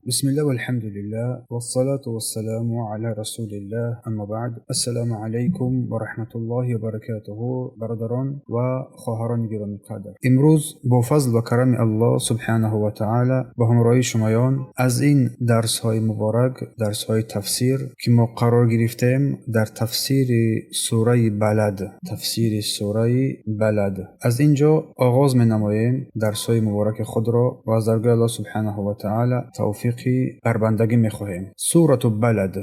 بسم الله والحمد لله والصلاة والسلام على رسول الله اما بعد السلام علیکم و رحمت الله و برکاته. برادران و خواهران گرامی قدر، امروز با فضل و کرم الله سبحانه و تعالی با همراهی شمایان از این درس های مبارک، درس های تفسیر که ما قرار گرفتیم در تفسیر سوره بلد، تفسیر سوره بلد، از اینجا آغاز می نماییم درس های مبارک خود را و از درگاه الله سبحانه و تعالی توفیق بر بندگی می خواهیم. سوره بلد.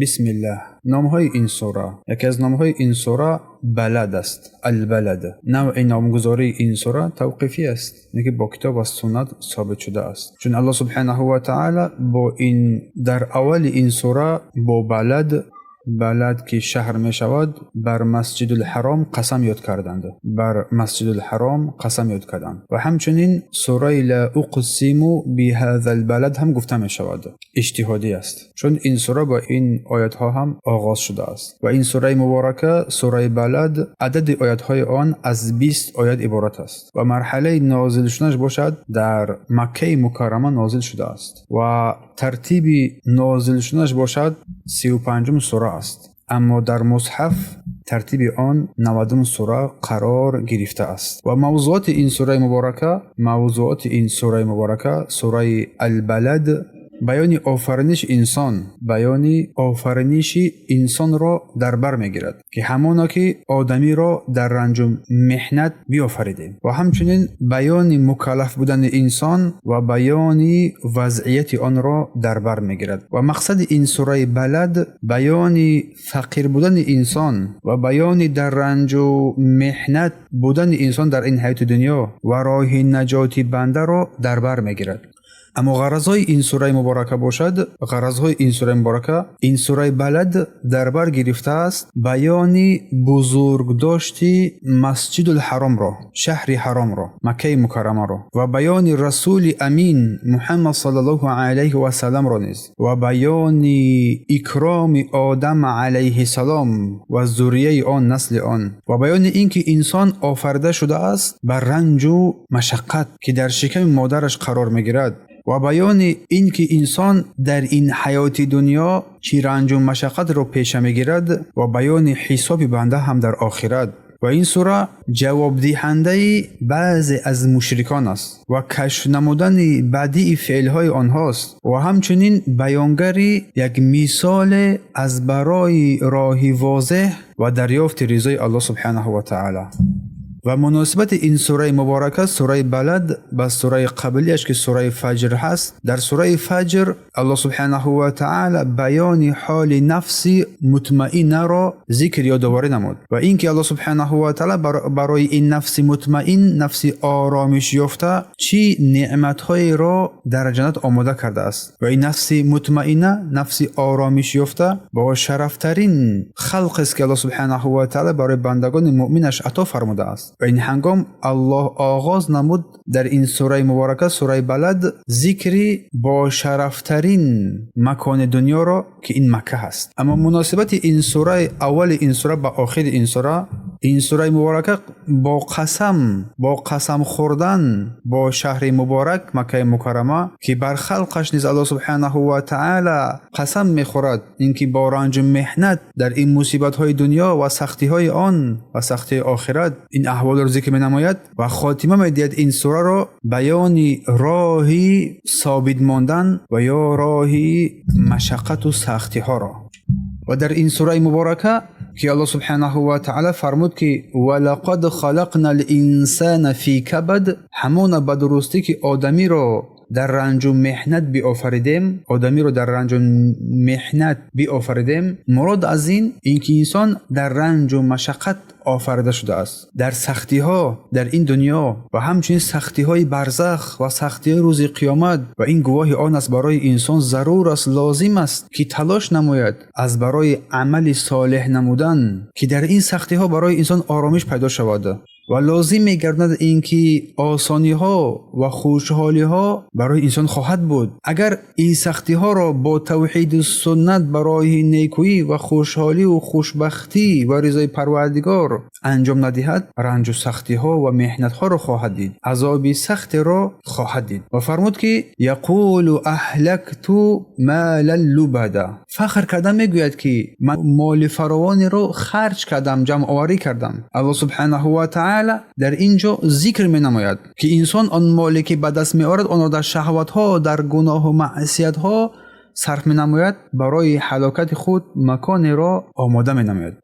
بسم الله. نام های این سوره، یکی از نام های این سوره بلد است، البلد. نوع نامگذاری این سوره توقیفی است، یعنی با کتاب و سنت ثابت شده است، چون الله سبحانه و تعالی با این در اول این سوره با بلد، بلد که شهر می شود، بر مسجد الحرام قسم یاد کردند، بر مسجد الحرام قسم یاد کردند. و همچنین سوره لا اقسم بهذا البلد هم گفته می شود، اجتهادی است، چون این سوره با این آیت ها هم آغاز شده است. و این سوره مبارکه، سوره بلد، عدد آیت های آن از 20 آیت عبارت است و مرحله نازل شدنش باشد در مکه مکرمه نازل شده است و ترتیب نازل شدنش باشد 35 سوره است، اما در مصحف ترتیب آن 90 سوره قرار گرفته است. و موضوعات این سوره مبارکه، موضوعات این سوره مبارکه، سوره البلد، بیان آفرینش انسان، بیان آفرینش انسان را در بر میگیرد که همانا که آدمی را در رنج و محنت بیافریدیم، و همچنین بیان مکلف بودن انسان و بیان وضعیت آن را در بر میگیرد. و مقصد این سوره بلد بیان فقیر بودن انسان و بیان در رنج و محنت بودن انسان در این حیات دنیا و راه نجات بنده را در بر میگیرد. اما غرض‌های این سوره مبارکه باشد، غرض‌های این سوره مبارکه، این سوره بلد در بر گرفته است بیان بزرگداشت مسجد الحرام را، شهر حرام را، مکه مکرمه را، و بیان رسول امین محمد صلی الله علیه و سلم را نیز، و بیان اکرام آدم علیه السلام و ذریه آن، نسل آن، و بیان اینکه انسان آفریده شده است بر رنج و مشقت که در شکم مادرش قرار میگیرد، و بیان این که انسان در این حیات دنیا چی رنج و مشقت را پیشه میگیرد، و بیان حساب بنده هم در آخرت. و این سوره جواب دهنده بعضی از مشرکان است و کشف نمودن بدیع فعلهای آنهاست و همچنین بیانگر یک مثال از برای راه واضح و دریافت رضای الله سبحانه و تعالی. و مناسبت این سوره مبارکه، سوره بلد، با سوره قبلیش که سوره فجر هست، در سوره فجر الله سبحانه و تعالی بیان حال نفس مطمئنه را ذکر یادآوری نمود و اینکه الله سبحانه و تعالی برای این نفس مطمئن، نفس آرامش یافته، چی نعمتهایی را در جنت آماده کرده است. و این نفس مطمئنه، نفس آرامش یافته، با شرفترین خلق است که الله سبحانه و تعالی برای بندگان مؤمنش عطا فرموده است. و این هنگام الله آغاز نمود در این سوره مبارکه، سوره بلد، ذکری با شرفترین مکان دنیا را که این مکه هست. اما مناسبت این سوره، اول این سوره با آخر این سوره، این سوره مبارکه با قسم، با قسم خوردن با شهر مبارک مکه مکرمه که بر خلقش نیز الله سبحانه و تعالی قسم میخورد، اینکه با رنج و محنت در این مصیبت های دنیا و سختی های آن و سختی آخرت این احوال را ذکر می نماید و خاتمه میدهد این سوره را بیان راهی ثابت ماندن و یا راهی مشقت و سختی ها را. و در این سوره مبارکه که الله سبحانه و تعالی فرمود که ولقد خلقنا الانسان فی کبد، همانا به درستی که آدمی را در رنج و محنت بیافریدیم، آدمی رو در رنج و محنت بیافریدیم. مراد از این اینکه انسان در رنج و مشقت آفریده شده است، در سختی ها در این دنیا و همچنین سختی های برزخ و سختی های روز قیامت. و این گواهی آن است برای انسان ضرور است، لازم است که تلاش نماید از برای عمل صالح نمودن که در این سختی ها برای انسان آرامش پیدا شود. Ва лозим мегардад инки осониҳо ва хушҳолиҳо барои инсон хоҳад буд. Агар ин сахтиҳоро бо тавҳиду суннат барои некӯӣ ва хушҳолӣ ва хушбахтӣ ва ризои Парвардигор анҷом надиҳад, ранҷу сахтиҳо ва меҳнатҳоро хоҳад дид, азоби сахтеро хоҳад дид. Ва фармуд ки яқулу аҳлакту малан лубада. Фахр карда мегӯяд ки ман моли фаровонеро харҷ кардам, ҷамъоварӣ кардам. Аллоҳ субҳанаҳу ва таъала дар ин ҷо зикр менамояд ки инсон он моле ки ба даст меорад, онро дар шаҳватҳо, дар гуноҳу маъсиятҳо сарф менамояд, барои ҳалокати худ маконеро омода менамояд.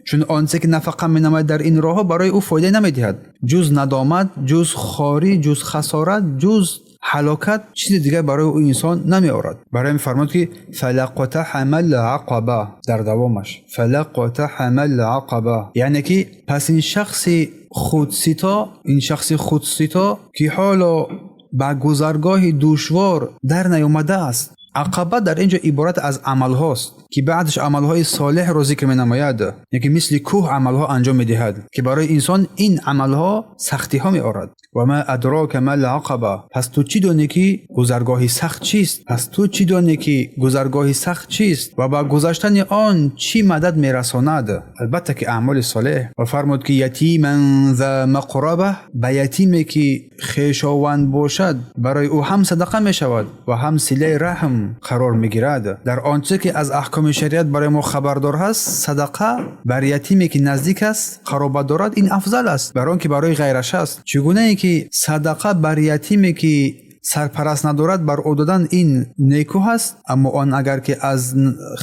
Чун он чизе ки нафақа менамояд дар ин роҳҳо барои ӯ фоида намедиҳад, ҷуз надомат, ҷуз хорӣ, ҷуз хасорат, ҷуз ҳалокат чизи дигар барои ӯ инсон намеорад. Барои ҳамин фармуд ки фалақтаҳама алақаба, дар давомаш фалақтаҳама алақаба, яъне ки пас ин шахси худсито, ин шахси худсито ки ҳоло ба гузаргоҳи душвор дар наёмадааст. Ақаба дар ин ҷо иборат аз амалҳост ки баъдаш амалҳои солеҳро зикр менамояд, яке мисли кӯҳ амалҳо анҷом медиҳад ки барои инсон ин амалҳо сахтиҳо меорад. Ва ма адрока мал ақаба. Пас ту чӣ донӣ ки гузаргоҳи сахт чист? Пас ту чӣ донӣ ки гузаргоҳи сахт чист ва ба гузаштани он чӣ мадад мерасонад? Албатта ки аъмоли солеҳ. Ва фармуд ки ятиман за мақраба, ба ятиме ки хешованд бошад барои ӯ ҳам садақа мешавад ва ҳам силаи раҳм қарор мегирад. Дар он чизе ки аз аҳкоми шариат барои мо хабардор ҳаст, садақа бар ятиме ки наздик аст, қаробат дорад, ин афзал аст бар он ки барои ғайраш аст. Чӣ гунае ки садақа бар ятиме ки сарпараст надорад бар ӯ додан ин некӯ ҳаст, аммо он агар ки аз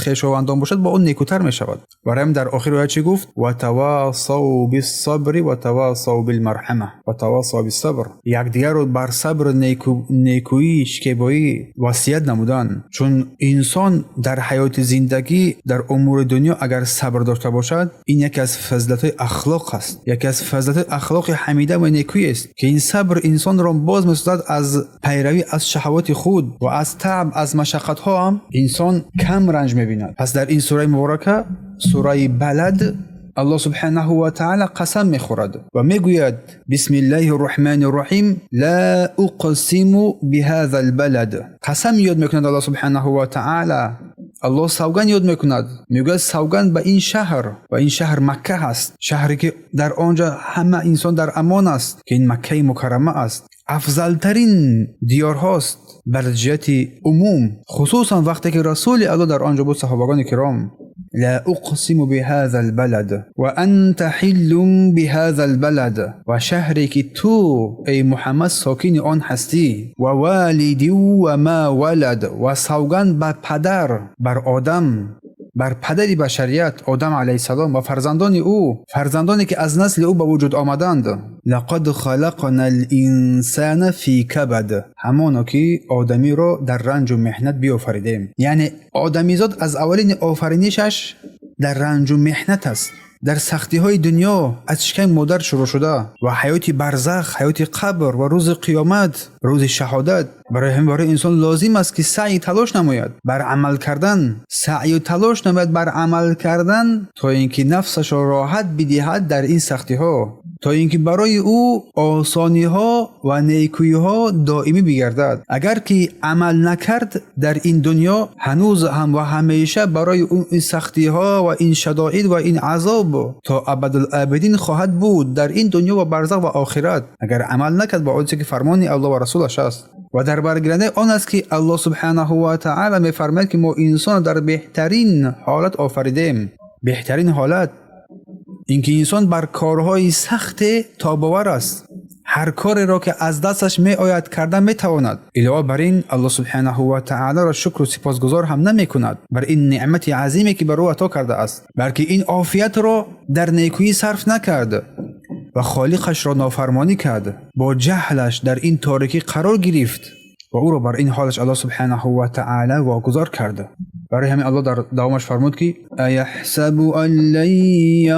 хешовандон бошад, бо он некӯтар мешавад. Барои ҳамин дар охири оят чӣ гуфт? Ватавасав биссабри ватавасав билмарҳама. Ватавасав биссабр, якдигарро бар сабр, некӯӣ, шикебоӣ васият намудан. Чун инсон дар ҳаёти зиндагӣ, дар умури дунё агар сабр дошта бошад, ин яке аз фазилатҳои ахлоқ аст, яке аз фазилатҳои ахлоқи ҳамида ва некӯист ки ин сабр инсонро боз месозад аз пайравӣ аз шаҳавоти худ ва аз таъб, аз машаққатҳо ҳам инсон кам ранҷ мебинад. Пас дар ин сураи муборака, сураи Балад, Аллоҳ субҳанаҳу ва таъала қасам мехӯрад ва мегӯяд: бисмиллаҳи рраҳмани рраҳим, ла уқсиму биҳаза лбалад. Қасам ёд мекунад Аллоҳ субҳанаҳу ва таъала, Аллоҳ савганд ёд мекунад, мегӯяд: савганд ба ин шаҳр, ва ин шаҳр Макка ҳаст, шаҳре ки дар он ҷо ҳама инсон дар амон аст, ки ин Маккаи Мукаррама аст, афзалтарин диёрҳост бар ҷиҳати умум, хусусан вақте ки Расули Аллоҳ дар он ҷо буд, саҳобагони киром. ла уқсиму биҳаза лбалад ва анта ҳиллун биҳаза лбалад, ва шаҳре ки ту эй Муҳаммад сокини он ҳастӣ, ва валидин ва ма валад, ва савганд ба падар, бар Одам, бар падари башарият Одам алайҳиссалом ва фарзандони ӯ, фарзандоне ки аз насли ӯ ба вуҷуд омаданд. Лақад халақна линсана фи кабад, ҳамоно ки одамиро дар ранҷу меҳнат биёфаридем. Яъне одамизод аз аввалини офаринишаш дар ранҷу меҳнат аст, дар сахтиҳои дунё аз шиками модар шурӯъ шуда ва ҳаёти барзах, ҳаёти қабр ва рӯзи қиёмат, рӯзи шаҳодат. Барои ҳамин барои инсон лозим аст ки саъй талош намояд бар амал кардан, саъю талош намояд бар амал кардан, то ин ки нафсашро роҳат бидиҳад дар ин сахтиҳо, то ин ки барои ӯ осониҳо ва некӯиҳо доимӣ бигардад. Агар ки амал накард дар ин дунё, ҳанӯз ҳам ва ҳамеша барои ӯ ин сахтиҳо ва ин шадоид ва ин азоб то абадулабидин хоҳад буд дар ин дунё ва барзах ва охират, агар амал накард ба он чизе ки фармони Аллоҳ ва расулаш аст. Ва дар баргирандаи он аст ки Аллоҳ субҳанаҳу ва таъала мефармояд ки мо инсонро дар беҳтарин ҳолат офаридем. Беҳтарин ҳолат ин ки инсон бар корҳои сахте тобовар аст, ҳар кореро ки аз дасташ меояд карда метавонад. Илова бар ин, Аллоҳ субҳанаҳу ва таъаларо шукру сипосгузор ҳам намекунад бар ин неъмати азиме ки бар ӯ ато кардааст, балки ин офиятро дар некӯӣ сарф накард ва холиқашро нофармонӣ кард, бо ҷаҳлаш дар ин торикӣ қарор гирифт ва ӯро бар ин ҳолаш Аллоҳ субҳанаҳу ва таъала вогузор кард. Барои ҳамин Аллоҳ дар давомаш фармуд ки аяҳсабу ан лан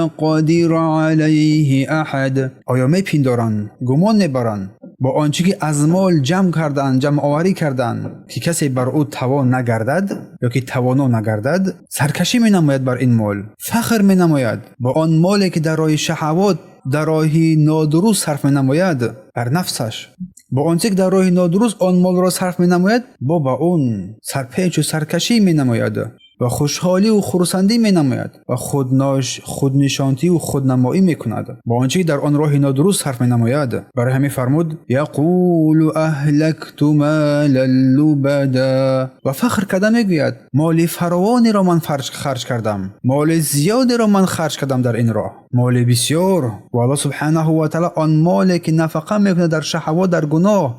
яқдира алайҳи аҳад. Оё мепиндоранд, гумон мебаранд бо он чӣ ки аз мол ҷамъ кардаанд, ҷамъоварӣ кардаанд, ки касе бар ӯ тавон нагардад ё ки тавоно нагардад? Саркашӣ менамояд бар ин мол, фахр менамояд бо он моле ки дар роҳи шаҳавот. дар роҳи нодуруст сарф менамояд бар нафсаш, бо он чизе ки дар роҳи нодуруст он молро сарф менамояд, бо ба он сарпечу саркашӣ менамояд ва хушҳолӣ ва хурсандӣ менамояд ва худнишонтӣ ва худнамоӣ мекунад бо он чизе ки дар он роҳи нодуруст сарф менамояд. Барои ҳамин фармуд: яқулу аҳлакту молан лубада, ва фахр карда мегӯяд: моли фаровонеро ман харҷ кардам, моли зиёдеро ман харҷ кардам дар ин роҳ, моли бисёр. Ва Аллоҳ субҳанаҳу ва таъоло он моле ки нафақа мекунад дар шаҳавот, дар гуноҳ,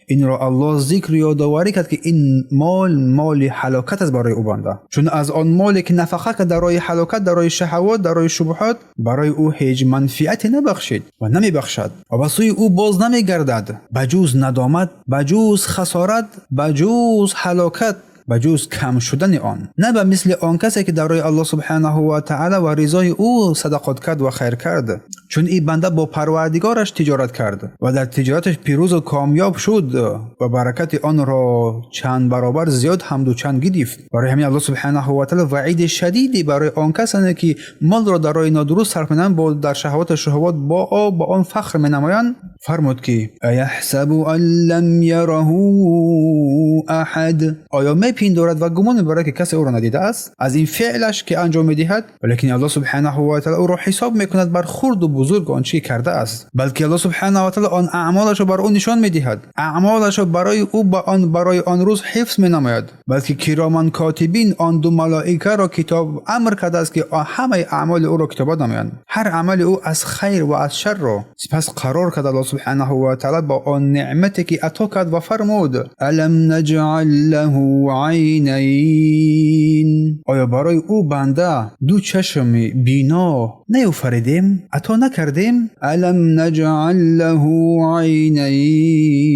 инро Аллоҳ зикр ёдоварӣ кард, ки ин мол моли ҳалокат аст барои ӯ банда. Чун аз он моле ки нафақа кард дар роҳи ҳалокат, дар роҳи шаҳавот, дар роҳи шубҳот, барои ӯ ҳеҷ манфиате набахшид ва намебахшад ва ба сӯи ӯ боз намегардад, ба ҷуз надомат, ба ҷуз хасорат, ба ҷуз ҳалокат, ба ҷуз кам шудани он. На ба мисли он касе ки дар роҳи Аллоҳ субҳанаҳу ва таъоло ва ризои ӯ садақот кард ва хайр кард. Чун ин банда бо Парвардигораш тиҷорат кард ва дар тиҷораташ пирӯзу комёб шуд ва баракати онро чанд баробар зиёд ҳамду чанд гирифт. Барои ҳамин Аллоҳ субҳанаҳу ва таъоло ваъиди шадиде барои он касоне ки молро дар роҳи нодуруст сарф менамоянд, бо дар шаҳавату шуҳавот бо он фахр менамоянд, фармуд ки аяҳсабу ан лам яраҳу аҳад, оё мепиндорад ва гумон мебарад ки касе ӯро надидааст аз ин феълаш ки анҷом медиҳад? Валекин Аллоҳ субҳанаҳу ва таъоло ӯро ҳисоб мекунад бар хурду бузург он чӣ кардааст, балки Аллоҳ субҳанаҳу ва таъоло он аъмолашро бар ӯ нишон медиҳад, аъмолашро барои ӯ ба он барои он рӯз ҳифз менамояд, балки кироман котибин, он ду малоикаро китоб амр кардааст ки ҳамаи аъмоли ӯро китобат намоянд, ҳар амали ӯ аз хайр ва аз шарро. Сипас қарор кард Аллоҳ субҳанаҳу ва таъоло бо он неъмате ки ато кард ва фармуд: алам наҷъал лаҳу айнайн, оё барои ӯ банда ду чашми бино наёфаридем, ато накардем? Алам наҷъал лаҳу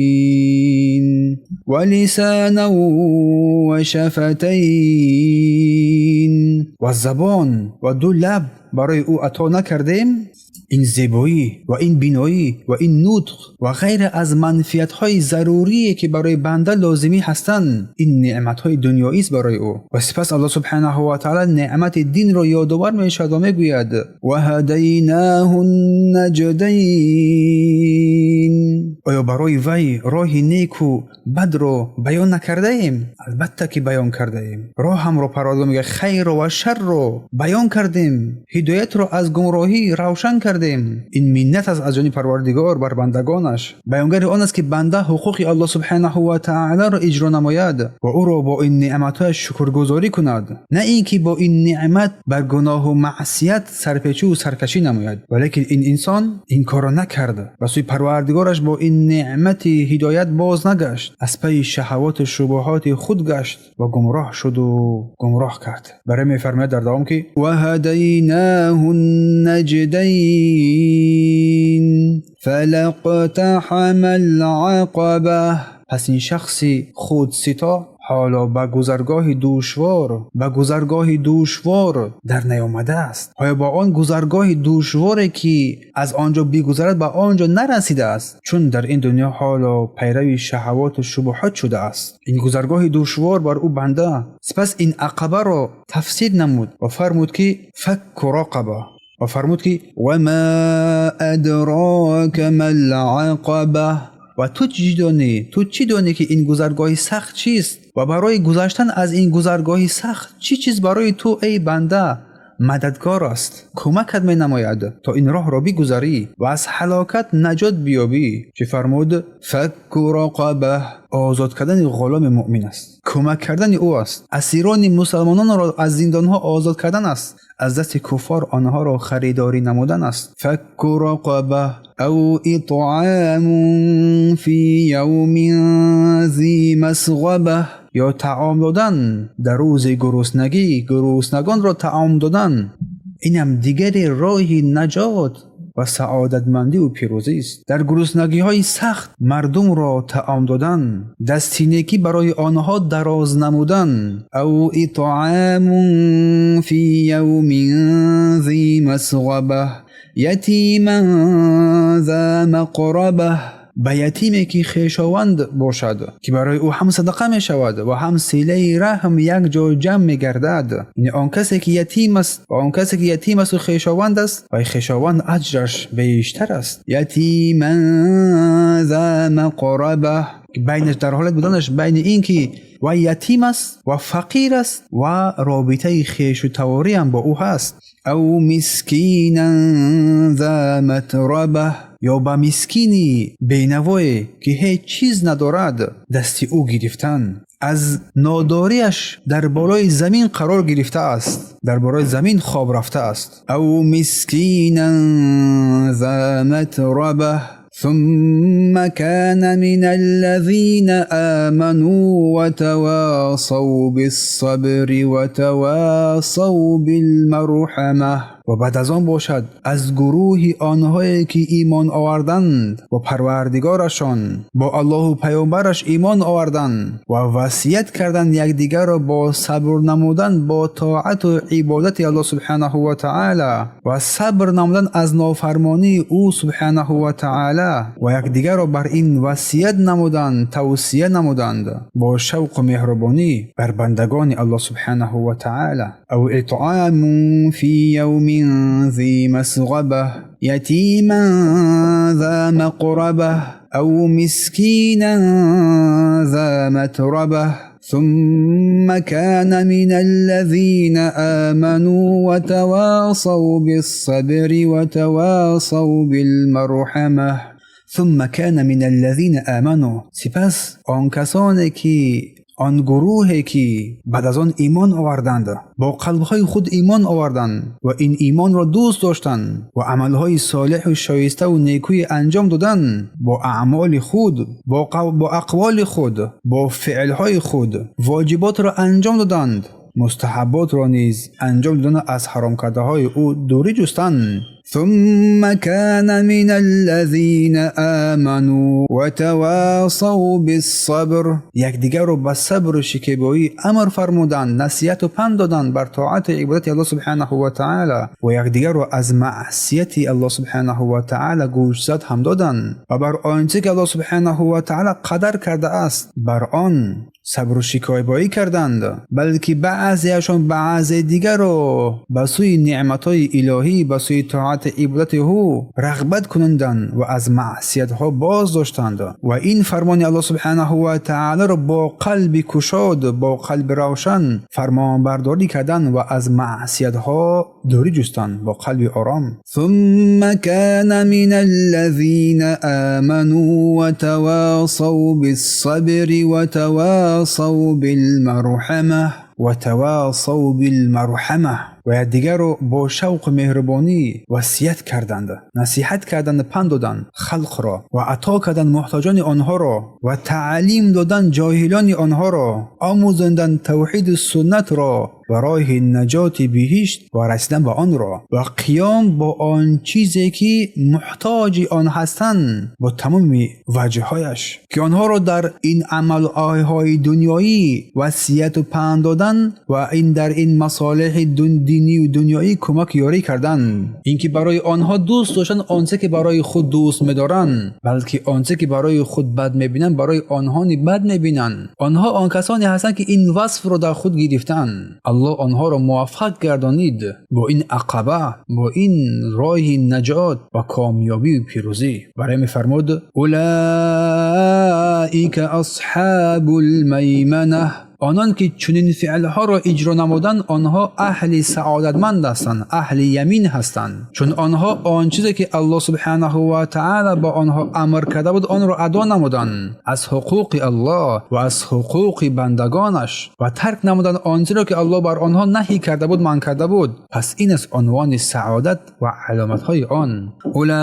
айнайн ва лисанан ва шафатайн, ва забон ва ду лаб барои ӯ ато накардем? Ин зебоӣ ва ин биноӣ ва ин нутқ ва ғайра аз манфиатҳои зарурие ки барои банда лозимӣ ҳастанд, ин неъматҳои дунёист барои ӯ. Ва сипас Аллоҳ субҳанаҳу ва таъоло неъмати динро ёдовар мешавад ва мегӯяд: ва ҳадайнаҳу наҷдайн, оё барои вай роҳи неку бадро баён накардаем? Албатта ки баён кардаем. Роҳамро Парвардигор мегӯяд, хайрро ва шарро баён кардем, ҳидоятро аз гумроҳӣ равшан кардем. Ин миннат аст аз ҷониби Парвардигор бар бандагонаш, баёнгари он аст ки банда ҳуқуқи Аллоҳ субҳанаҳу ва таъолоро иҷро намояд ва ӯро бо ин неъматҳояш шукргузорӣ кунад, на ин ки бо ин неъмат бар гуноҳу маъсият сарпечиву саркашӣ намояд. Валекин ин инсон ин корро накард, ба сӯи Парвардигораш бо ин неъмати ҳидоят боз нагашт, аз пайи шаҳавоту шубуҳоти худ гашт ва гумроҳ шуду гумроҳ кард. Барои мефармояд дар давом ки ва ҳадайнаҳу наҷдайн фалақтаҳама алъақаба, пас ин шахси худсито ҳоло ба гузаргоҳи душвор, ба гузаргоҳи душвор дар наёмадааст. Оё бо он гузаргоҳи душворе ки аз он ҷо бигузарад ба он ҷо нарасидааст, чун дар ин дунё ҳоло пайрави шаҳавоту шубуҳот шудааст. Ин гузаргоҳи душвор бар ӯ банда. Сипас ин ақабаро тафсир намуд ва фармуд ки факку рақаба, ва фармуд ки ва ма адрока малъақаба, ва ту чӣ донӣ, ту чӣ донӣ ки ин гузаргоҳи сахт чист ва барои гузаштан аз ин гузаргоҳи сахт чӣ чиз барои ту эй банда мададгор аст, кӯмакат менамояд то ин роҳро бигузарӣ ва аз ҳалокат наҷот биёбӣ? Чӣ фармуд? Факку рақаба, озод кардани ғуломи муъмин аст, кӯмак кардани ӯ аст, асирони мусалмононро аз зиндонҳо озод кардан аст, аз дасти куффор онҳоро харидорӣ намудан аст. Факку рақаба ав итъамун фи явмин зи масғаба, ё таом додан дар рӯзи гуруснагӣ, гуруснагонро таом додан. Инам дигари роҳи наҷот ва саодатмандиву пирӯзист. Дар гуруснагиҳои сахт мардумро таом додан, дасти некӣ барои онҳо дароз намудан. Ав итъамун фи явмин зи масғаба ятиман за мақраба. ба ятиме ки хешованд бошад, ки барои ӯ ҳам садақа мешавад ва ҳам силаи раҳм як ҷо ҷамъ мегардад. Яъне он касе ки ятим аст ва он касе ки ятим аст ва хешованд аст, ва хешованд аҷраш бештар аст. Ятиман за мақраба, байнаш дар ҳолат буданаш байни ин ки ва ятим аст ва фақир аст ва робитаи хешу таворӣ ҳам бо ӯ ҳаст. Ав мискинан за матраба, ё ба мискини бенавое ки ҳеҷ чиз надорад дасти ӯ гирифтан, аз нодориаш дар болои замин қарор гирифтааст, дар болои замин хоб рафтааст. Ав мискинан за матраба ثم كان من الذين آمنوا وتواصوا بالصبر وتواصوا بالمرحمة. و بعد از آن باشد از گروه آنهایی که ایمان آوردند و پروردگارشان با الله و پیامبرش ایمان آوردند و وصیت کردند یکدیگر را با صبر نمودن با طاعت و عبادت الله سبحانه و تعالی و صبر نمودن از نافرمانی او سبحانه و تعالی و یکدیگر را بر این وصیت نمودند، توصیه نمودند با شوق و مهربانی بر بندگان الله سبحانه و تعالی. او اطعام فی یوم ذی مسغبه یتیما ذا مقربه او مسکینا ذا متربه ثم كان من الذين آمنوا وتواصوا بالصبر وتواصوا بالمرحمة. ثم كان من الذين آمنوا، سپس آن کسانی که آن گروهی که بعد از آن ایمان آوردند، با قلبهای خود ایمان آوردند و این ایمان را دوست داشتند و عملهای صالح و شایسته و نیکوی انجام دادند، با اعمال خود، با اقوال خود، با فعلهای خود واجبات را انجام دادند، مستحبات را نیز انجام دادند، از حرام کرده های او دوری جستند. ثم كان من الذين آمنوا وتواصوا بالصبر، یکدیگر را به صبر و شکیبایی امر فرمودند، نصیحت و پند دادند بر طاعت عبادت الله سبحانه و تعالی و یکدیگر را از معصیت الله سبحانه و تعالی گوشزد هم دادند و بر آنچه که الله سبحانه و تعالی قدر کرده است بر آن صبر و شکیبایی کردند، بلکه بعضیشان بعض دیگر را به سوی نعمت‌های الهی، به سوی طاعت عبادت او رغبت کنندند و از معصیت‌ها باز داشتند و این فرمان الله سبحانه و تعالی را با قلب کشاد، با قلب روشن فرمان برداری کردند و از معصیت‌ها دوری جستند با قلب آرام. ثم كان من الذين آمنوا وتواصوا بالصبر وتواصوا بالمرحمة وتواصوا بالمرحمة، و دیگر را با شوق و مهربانی وصیت کردند، نصیحت کردند، پند دادند خلق را و عطا کردند محتاجان آنها را و تعلیم دادند جاهلان آنها را، آموزاندند توحید سنت را و راه نجات بهشت و رسیدن به آن را و قیام با آن چیزی که محتاج آن هستند با تمام وجههایش، که آنها را در این عملهای دنیایی وصیت و پند دادن و این در این مصالح دینی و دنیایی کمک یاری کردن، اینکه برای آنها دوست داشتن آنچه که برای خود دوست می‌دارند، بلکه آنچه که برای خود بد می‌بینند برای آنها بد می‌بینند. آنها آن کسانی هستند که این وصف را در خود گرفتند. الله آنها را موفق گردانید با این عقبه، با این راه نجات و کامیابی و پیروزی. برای می‌فرمود اولئک اصحاب المیمنه، آنان که چنین فعلها را اجرا نمودند آنها اهل سعادتمند هستند، اهل یمین هستند، چون آنها آن چیزی که الله سبحانه و تعالی با آنها امر کرده بود آن را ادا نمودند، از حقوق الله و از حقوق بندگانش، و ترک نمودند آنچه را که الله بر آنها نهی کرده بود، منع کرده بود. پس این است عنوان سعادت و علامت‌های آن. اولئک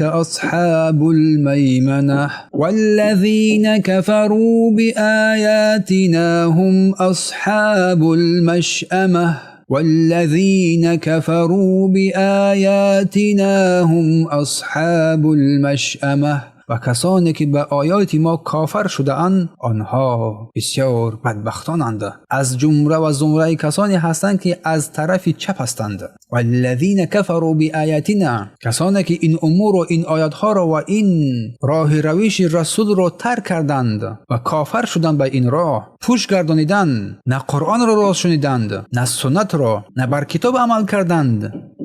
اصحاب المیمنه والذین كفروا بآياتنا هم أصحاب المشأمة والذين كفروا بآياتنا هم أصحاب المشأمة. Ва касоне ки ба оёти мо кофир шудаанд, онҳо бисёр бадбахтонанд. Аз ҷумла ва зумраи касоне ҳастанд, ки аз тарафи чап ҳастанд. Валлазина кафару биоятина, касоне ки ин умурро, ин оятҳоро ва ин роҳи равиши расулро тарк карданд ва кофир шуданд, ба ин роҳ пушт гардониданд, на Қуръонро рост шуниданд, на суннатро, на бар китоб амал карданд,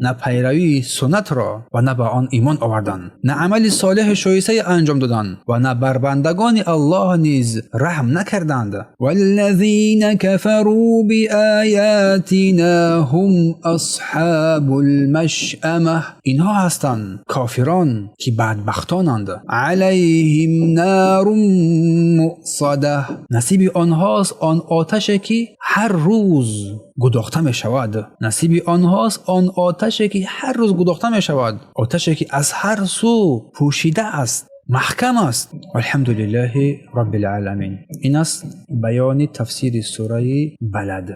на пайравии суннатро ва на ба он имон оварданд, на амали солеҳи шоистае анҷом доданд ва на бар бандагони Аллоҳ низ раҳм накарданд. Валлазина кафару биоятина ҳум асҳобул машъама, инҳо ҳастанд кофирон, ки бадбахтонанд. Алайҳим нарун муъсада, насиби онҳост он оташе, ки ҳар рӯз гудохта мешавад. Насиби онҳост он оташе, ки ҳар рӯз гудохта мешавад, оташе, ки аз ҳар сӯ пӯшида аст, маҳкам аст. Алҳамду лиллаҳи роббил оламин. Ин аст баёни тафсири сураи Балад.